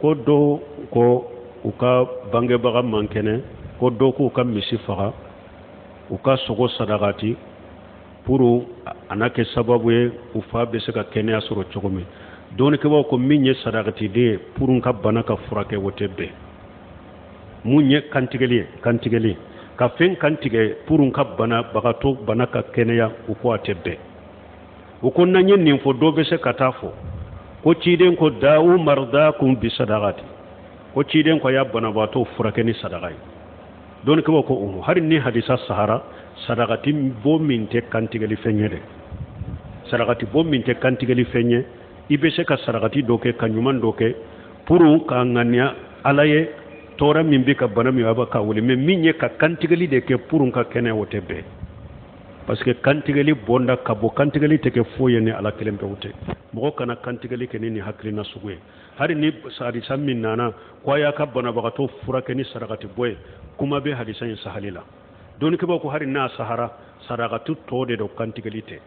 Ko dɔw ko u ka bangebaga man kɛnɛ, ko dɔw k'u ka misi faga, u ka sogo sadakati pour a na kɛ sababu ye u fa bɛ se ka kɛnɛya sɔrɔ cogo min. Dɔnnikɛbaaw ko min ye sadakatiden ye pour n ka bana ka furakɛ, o tɛ bɛn. Mun ye kantigɛli ye? Kantigɛli, ka fɛn kantigɛ pour n ka banabagatɔ bana ka kɛnɛya, u ko a tɛ bɛn. U ko n'an ye nin fɔ, dɔ bɛ se ka taa fɔ ko ciden ko dawu mardakum bi sadakati, ko ciden ko a y'a banabagatɔ furakɛ ni sadaka ye. Dɔnnikɛbaaw ko ɔhɔn, hali ni hadisa sahara, sadakati bɔ min tɛ kantigɛli fɛn ye dɛ, sarakati bɔ min tɛ kantigɛli fɛn ye, i bɛ se ka sarakati dɔ kɛ, ka ɲuman dɔ kɛ pour k'a ŋaniya Ala ye, tɔɔrɔ min bɛ ka bana min a bɛ ka wuli. Mais min ye ka kantigɛli de kɛ pour ka kɛnɛya, o tɛ bɛn, parce que kantigɛli bɔnda ka bɔ, kantigɛli tɛ kɛ foyi ye ni Ala kelen pewu tɛ. Mɔgɔ kana kantigɛli kɛ ni nin hakilina sugu ye. Hali ni hadisa min nana ko a y'a ka banabagatɔ furakɛ ni sarakati bɔ ye, kuma bɛ hadisa in sahali la. Dɔnnikɛbaaw ko hali n'a sahara, sarakati tɔ de don, kantigɛli tɛ.